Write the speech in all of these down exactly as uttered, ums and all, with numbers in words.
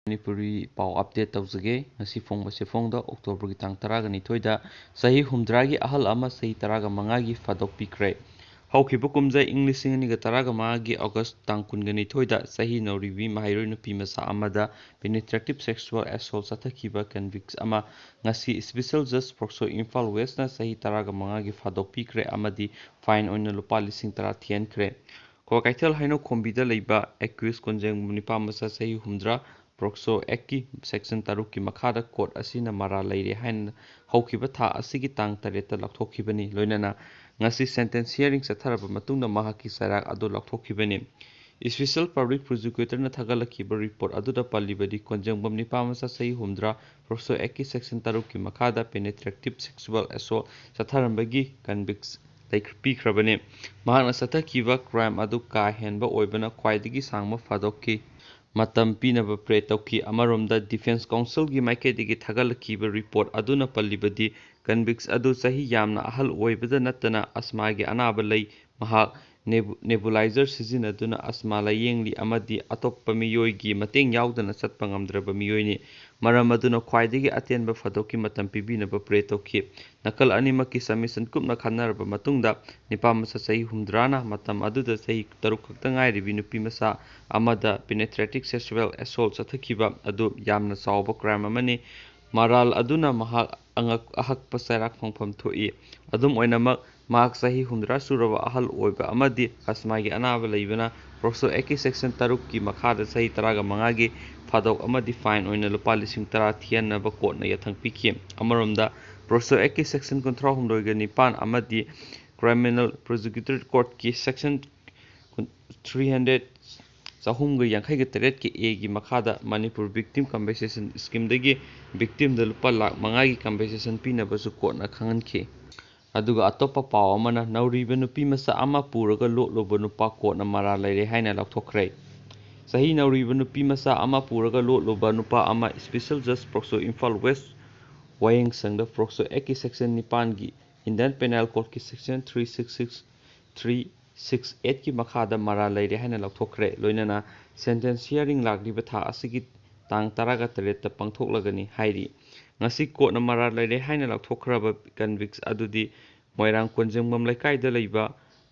ꯃꯅꯤꯄꯨꯔꯤ ꯄꯥꯎ ꯑꯞꯗꯦꯠ ꯇꯧꯖꯒꯦ꯫ ꯉꯁꯤ ꯐꯣꯡꯕ ꯆꯦꯐꯣꯡꯗ ꯑꯣꯛꯇꯣꯕꯔꯒꯤ ꯇꯥꯡ ꯇꯔꯥꯒ ꯅꯤꯊꯣꯏꯗ ꯆꯍꯤ ꯍꯨꯝꯗ꯭ꯔꯥꯒꯤ ꯑꯍꯜ ꯑꯃ ꯆꯍꯤ ꯇꯔꯥꯒ ꯃꯉꯥꯒꯤ ꯐꯥꯗꯣꯛ ꯄꯤꯈ꯭ꯔꯦ꯫ ꯍꯧꯈꯤꯕ ꯀꯨꯝꯖꯥ ꯏꯪ ꯂꯤꯁꯤꯡ ꯑꯅꯤꯒ ꯇꯔꯥꯒ ꯃꯉꯥꯒꯤ ꯑꯣꯒꯁ ꯇꯥꯡ ꯀꯨꯟꯒ ꯅꯤꯊꯣꯏꯗ ꯆꯍꯤ ꯅꯧꯔꯤꯕꯤ ꯃꯍꯩꯔꯣꯏ ꯅꯨꯄꯤ ꯃꯆꯥ ꯑꯃꯗ penetrative sexual assault ꯆꯠꯊꯈꯤꯕ ꯀꯟꯚꯤꯛꯁ ꯑꯃ ꯉꯁꯤ special judge ꯄꯣꯛꯁꯣ ꯏꯝꯐꯥꯜ ꯋꯦꯁꯅ ꯆꯍꯤ ꯇꯔꯥꯒ ꯃꯉꯥꯒꯤ ꯐꯥꯗꯣꯛ ꯄꯤꯈ꯭ꯔꯦ ꯑꯃꯗꯤ ꯐꯥꯏꯟ ꯑꯣꯏꯅ ꯂꯨꯄꯥ ꯂꯤꯁꯤꯡ ꯇꯔꯥ ꯊꯤꯍꯟꯈ꯭ꯔꯦ꯫ ꯀ꯭ꯋꯥꯀꯩꯊꯦꯜ ꯍꯩꯅꯧꯈꯣꯝꯕꯤꯗ ꯂꯩꯕ accused ꯀꯣꯟꯖꯦꯡꯕꯝ ꯅꯤꯄꯥ ꯃꯆꯥ ꯆꯍꯤ ꯍꯨꯝꯗ꯭ꯔꯥ ꯄꯣꯛꯁꯣ ꯑꯦꯛꯀꯤ ꯁꯦꯛꯁꯟ ꯇꯔꯨꯛꯀꯤ ꯃꯈꯥꯗ ꯀꯣꯔꯠ ꯑꯁꯤꯅ ꯃꯔꯥꯜ ꯂꯩꯔꯦ ꯍꯥꯏꯅ ꯍꯧꯈꯤꯕ ꯊꯥ ꯑꯁꯤꯒꯤ ꯇꯥꯡ ꯇꯔꯦꯠꯇ ꯂꯥꯎꯊꯣꯛꯈꯤꯕꯅꯤ꯫ ꯂꯣꯏꯅꯅ ꯉꯁꯤ sentence hearing ꯆꯠꯊꯔꯕ ꯃꯇꯨꯡꯗ ꯃꯍꯥꯛꯀꯤ ꯆꯩꯔꯥꯛ ꯑꯗꯨ ꯂꯥꯎꯊꯣꯛꯈꯤꯕꯅꯤ꯫ Special Public Prosecutorꯅ ꯊꯥꯒꯠꯂꯛꯈꯤꯕ ꯔꯤꯄꯣꯔꯠ ꯑꯗꯨꯗ ꯄꯜꯂꯤꯕꯗꯤ ꯀꯣꯟꯖꯦꯡꯕꯝ ꯅꯤꯄꯥ ꯃꯆꯥ ꯆꯍꯤ ꯍꯨꯝꯗ꯭ꯔꯥ ꯄꯣꯛꯁꯣ ꯑꯦꯛꯀꯤ ꯁꯦꯛꯁꯟ ꯇꯔꯨꯛꯀꯤ ꯃꯈꯥꯗ penetrative sexual assault ꯆꯠꯊꯔꯝꯕꯒꯤ ꯀꯟꯚꯤꯛꯁ ꯄꯤꯈ꯭ꯔꯕꯅꯤ꯫ ꯃꯍꯥꯛꯅ ꯆꯠꯊꯈꯤꯕ ꯀ꯭ꯔꯥꯏꯝ ꯑꯗꯨ ꯀꯥ ꯍꯦꯟꯕ ꯑꯣꯏꯕꯅ ꯈ꯭ꯋꯥꯏꯗꯒꯤ ꯁꯥꯡꯕ ꯐꯥꯗꯣꯛꯈꯤ꯫ ꯃꯇꯝ ꯄꯤꯅꯕ ꯄ꯭ꯔꯦ ꯇꯧꯈꯤ꯫ ꯑꯃꯔꯣꯝꯗ ꯗꯤꯐꯦꯟꯁ ꯀꯥꯎꯟꯁꯤꯜꯒꯤ ꯃꯥꯏꯀꯩꯗꯒꯤ ꯊꯥꯒꯠꯂꯛꯈꯤꯕ ꯔꯤꯄꯣꯔꯠ ꯑꯗꯨꯅ ꯄꯜꯂꯤꯕꯗꯤ ꯀꯟꯚꯤꯛꯁ ꯑꯗꯨ ꯆꯍꯤ ꯌꯥꯝꯅ ꯑꯍꯜ ꯑꯣꯏꯕꯗ ꯅꯠꯇꯅ ꯑꯁꯃꯥꯒꯤ ꯑꯅꯥꯕ ꯂꯩ꯫ ꯃꯍꯥꯛ ꯅꯦꯕꯨ-, nebulizer ꯁꯤꯖꯤꯟꯅꯗꯨꯅ ꯑꯁꯃꯥ ꯂꯥꯌꯦꯡꯂꯤ ꯑꯃꯗꯤ ꯑꯇꯣꯞꯄ ꯃꯤꯑꯣꯏꯒꯤ ꯃꯇꯦꯡ ꯌꯥꯎꯗꯅ ꯆꯠꯄ ꯉꯝꯗ꯭ꯔꯕ ꯃꯤꯑꯣꯏꯅꯤ꯫ ꯃꯔꯝ ꯑꯗꯨꯅ ꯈ꯭ꯋꯥꯏꯗꯒꯤ ꯑꯇꯦꯟꯕ ꯐꯥꯗꯣꯛꯀꯤ ꯃꯇꯝ ꯄꯤꯕꯤꯅꯕ ꯄ꯭ꯔꯦ ꯇꯧꯈꯤ꯫ ꯅꯥꯀꯜ ꯑꯅꯤꯃꯛꯀꯤ submission ꯀꯨꯞꯅ ꯈꯟꯅꯔꯕ ꯃꯇꯨꯡꯗ ꯅꯤꯄꯥ ꯃꯆꯥ ꯆꯍꯤ ꯍꯨꯝꯗ꯭ꯔꯥꯅ ꯃꯇꯝ ꯑꯗꯨꯗ ꯆꯍꯤ ꯇꯔꯨꯛ ꯈꯛꯇ ꯉꯥꯏꯔꯤꯕꯤ ꯅꯨꯄꯤ ꯃꯆꯥ ꯑꯃꯗ penetrative sexual assault ꯆꯠꯊꯈꯤꯕ ꯑꯗꯨ ꯌꯥꯝꯅ ꯆꯥꯎꯕ ꯀ꯭ꯔꯥꯏꯝ ꯑꯃꯅꯤ꯫ ꯃꯔꯥꯜ ꯑꯗꯨꯅ ꯃꯍꯥꯛ ꯑꯉꯛ-, ꯑꯍꯛꯄ ꯆꯩꯔꯥꯛ ꯐꯪꯐꯝ ꯊꯣꯛꯏ꯫ ꯑꯗꯨꯝ ꯑꯣꯏꯅꯃꯛ, ꯃꯍꯥꯛ ꯆꯍꯤ ꯍꯨꯝꯗ꯭ꯔꯥ ꯁꯨꯔꯕ ꯑꯍꯜ ꯑꯣꯏꯕ ꯑꯃꯗꯤ ꯑꯁꯃꯥꯒꯤ ꯑꯅꯥꯕ ꯂꯩꯕꯅ ꯄꯣꯛꯁꯣ ꯑꯦꯛꯀꯤ ꯁꯦꯛꯁꯟ ꯇꯔꯨꯛꯀꯤ ꯃꯈꯥꯗ ꯆꯍꯤ ꯇꯔꯥꯒ ꯃꯉꯥꯒꯤ ꯐꯥꯗꯣꯛ ꯑꯃꯗꯤ ꯐꯥꯏꯟ ꯑꯣꯏꯅ ꯂꯨꯄꯥ ꯂꯤꯁꯤꯡ ꯇꯔꯥ ꯊꯤꯍꯟꯅꯕ ꯀꯣꯔꯠꯅ ꯌꯥꯊꯪ ꯄꯤꯈꯤ꯫ ꯑꯃꯔꯣꯝꯗ, ꯄꯣꯛꯁꯣ ꯑꯦꯛꯀꯤ ꯁꯦꯛꯁꯟ ꯀꯨꯟꯊ꯭ꯔꯥꯍꯨꯝꯗꯣꯏꯒ ꯅꯤꯄꯥꯟ ꯑꯃꯗꯤ Criminal Procedure Codeꯀꯤ ꯁꯦꯛꯁꯟ ꯊ꯭ꯔꯤ ꯍꯟꯗ꯭ꯔꯦꯠ, ꯆꯍꯨꯝꯒ ꯌꯥꯡꯈꯩꯒ ꯇꯔꯦꯠꯀꯤ Aꯒꯤ ꯃꯈꯥꯗ ꯃꯅꯤꯄꯨꯔ Victim Compensation Schemeꯗꯒꯤ victimꯗ ꯂꯨꯄꯥ ꯂꯥꯈ ꯃꯉꯥꯒꯤ compensation ꯄꯤꯅꯕꯁꯨ ꯀꯣꯔꯠꯅ ꯈꯪꯍꯟꯈꯤ꯫ ꯑꯗꯨꯒ ꯑꯇꯣꯞꯄ ꯄꯥꯎ ꯑꯃꯅ, ꯅꯧꯔꯤꯕ ꯅꯨꯄꯤ ꯃꯆꯥ ꯑꯃ ꯄꯨꯔꯒ ꯂꯣꯠꯂꯨꯕ ꯅꯨꯄꯥ ꯀꯣꯔꯠꯅ ꯃꯔꯥꯜ ꯂꯩꯔꯦ ꯍꯥꯏꯅ ꯂꯥꯎꯊꯣꯛꯈ꯭ꯔꯦ꯫ ꯆꯍꯤ ꯅꯧꯔꯤꯕ ꯅꯨꯄꯤ ꯃꯆꯥ ꯑꯃ ꯄꯨꯔꯒ ꯂꯣꯠꯂꯨꯕ ꯅꯨꯄꯥ ꯑꯃ Special Judge POCSO Imphal west ꯋꯥꯌꯦꯜ ꯁꯪꯗ ꯄꯣꯛꯁꯣ ꯑꯦꯛꯀꯤ ꯁꯦꯛꯁꯟ ꯅꯤꯄꯥꯟꯒꯤ Indian Penal Codeꯀꯤ section three six six three six ꯑꯦꯠꯀꯤ ꯃꯈꯥꯗ ꯃꯔꯥꯜ ꯂꯩꯔꯦ ꯍꯥꯏꯅ ꯂꯥꯎꯊꯣꯛꯈ꯭ꯔꯦ꯫ ꯂꯣꯏꯅꯅ sentence hearing ꯂꯥꯛꯂꯤꯕ ꯊꯥ ꯑꯁꯤꯒꯤ ꯇꯥꯡ ꯇꯔꯥꯒ ꯇꯔꯦꯠꯇ ꯄꯥꯡꯊꯣꯛꯂꯒꯅꯤ ꯍꯥꯏꯔꯤ꯫ ꯉꯁꯤ ꯀꯣꯔꯠꯅ ꯃꯔꯥꯜ ꯂꯩꯔꯦ ꯍꯥꯏꯅ ꯂꯥꯎꯊꯣꯛꯈ꯭ꯔꯕ ꯀꯟꯚꯤꯛꯁ ꯑꯗꯨꯗꯤ ꯃꯣꯏꯔꯥꯡ ꯀꯣꯟꯖꯦꯡꯕꯝ ꯂꯩꯀꯥꯏꯗ ꯂꯩꯕ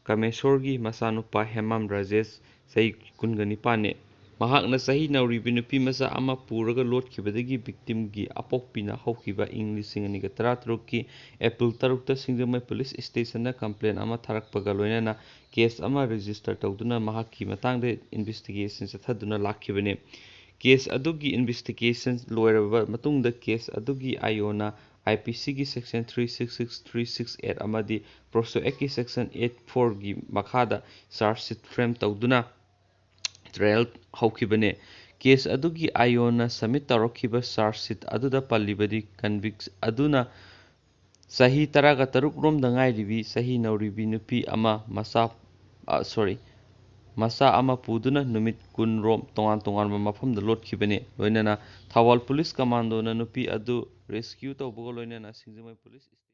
ꯀꯃꯦꯁꯣꯔꯒꯤ ꯃꯆꯥꯅꯨꯄꯥ ꯍꯦꯃꯥꯝ ꯔꯥꯖꯦꯁ, ꯆꯍꯤ ꯀꯨꯟꯒ ꯅꯤꯄꯥꯟꯅꯤ꯫ ꯃꯍꯥꯛꯅ ꯆꯍꯤ ꯅꯧꯔꯤꯕꯤ ꯅꯨꯄꯤ ꯃꯆꯥ ꯑꯃ ꯄꯨꯔꯒ ꯂꯣꯠꯈꯤꯕꯗꯒꯤ ꯚꯤꯛꯇꯤꯝꯒꯤ ꯑꯄꯣꯛꯄꯤꯅ ꯍꯧꯈꯤꯕ ꯏꯪ ꯂꯤꯁꯤꯡ ꯑꯅꯤꯒ ꯇꯔꯥꯇꯔꯨꯛꯀꯤ ꯑꯦꯄ꯭ꯔꯤꯜ ꯇꯔꯨꯛꯇ ꯁꯤꯡꯖꯃꯩ ꯄꯨꯂꯤꯁ ꯁ꯭ꯇꯦꯁꯟꯗ ꯀꯝꯄ꯭ꯂꯦꯟ ꯑꯃ ꯊꯥꯔꯛꯄꯒ ꯂꯣꯏꯅꯅ ꯀꯦꯁ ꯑꯃ ꯔꯦꯖꯤꯁꯇꯔ ꯇꯧꯗꯨꯅ ꯃꯍꯥꯛꯀꯤ ꯃꯇꯥꯡꯗ ꯏꯟꯚꯦꯁꯇꯤꯒꯦꯁꯟ ꯆꯠꯊꯗꯨꯅ ꯂꯥꯛꯈꯤꯕꯅꯤ꯫ ꯀꯦꯁ ꯑꯗꯨꯒꯤ ꯏꯟꯚꯦꯁꯇꯤꯒꯦꯁꯟ ꯂꯣꯏꯔꯕ ꯃꯇꯨꯡꯗ ꯀꯦꯁ ꯑꯗꯨꯒꯤ ꯑꯥꯏ ꯑꯣꯅ ꯑꯥꯏ ꯄꯤ ꯁꯤꯒꯤ section three six six, three six eight ꯑꯃꯗꯤ ꯄꯣꯛꯁꯣ ꯑꯦꯛꯀꯤ ꯁꯦꯛꯁꯟ ꯑꯩꯠ ꯐꯣꯔꯒꯤ ꯃꯈꯥꯗ ꯆꯥꯔꯖ ꯁꯤꯠ ꯐ꯭ꯔꯦꯝ ꯇꯧꯗꯨꯅ ꯇ꯭ꯔꯥꯌꯦꯜ ꯍꯧꯈꯤꯕꯅꯤ꯫ ꯀꯦꯁ ꯑꯗꯨꯒꯤ ꯑꯥꯏ ꯑꯣꯅ ꯁꯕꯃꯤꯠ ꯇꯧꯔꯛꯈꯤꯕ ꯆꯥꯔꯖ ꯁꯤꯠ ꯑꯗꯨꯗ ꯄꯜꯂꯤꯕꯗꯤ ꯀꯟꯚꯤꯛꯁ ꯑꯗꯨꯅ ꯆꯍꯤ ꯇꯔꯥꯒ ꯇꯔꯨꯛ ꯔꯣꯝꯗ ꯉꯥꯏꯔꯤꯕꯤ ꯆꯍꯤ ꯅꯧꯔꯤꯕꯤ ꯅꯨꯄꯤ ꯑꯃ ꯃꯆꯥ, ꯑ, sorry, ꯃꯆꯥ ꯑꯃ ꯄꯨꯗꯨꯅ ꯅꯨꯃꯤꯠ ꯀꯨꯟ ꯔꯣꯝ ꯇꯣꯉꯥꯟ ꯇꯣꯉꯥꯟꯕ ꯃꯐꯝꯗ ꯂꯣꯠꯈꯤꯕꯅꯤ꯫ ꯂꯣꯏꯅꯅ ꯊꯧꯕꯥꯜ ꯄꯨꯂꯤꯁ ꯀꯃꯥꯟꯗꯣꯅ ꯅꯨꯄꯤ ꯑꯗꯨ ꯔꯦꯁꯀ꯭ꯌꯨ ꯇꯧꯕꯒ ꯂꯣꯏꯅꯅ ꯁꯤꯡꯖꯃꯩ ꯄꯨꯂꯤꯁ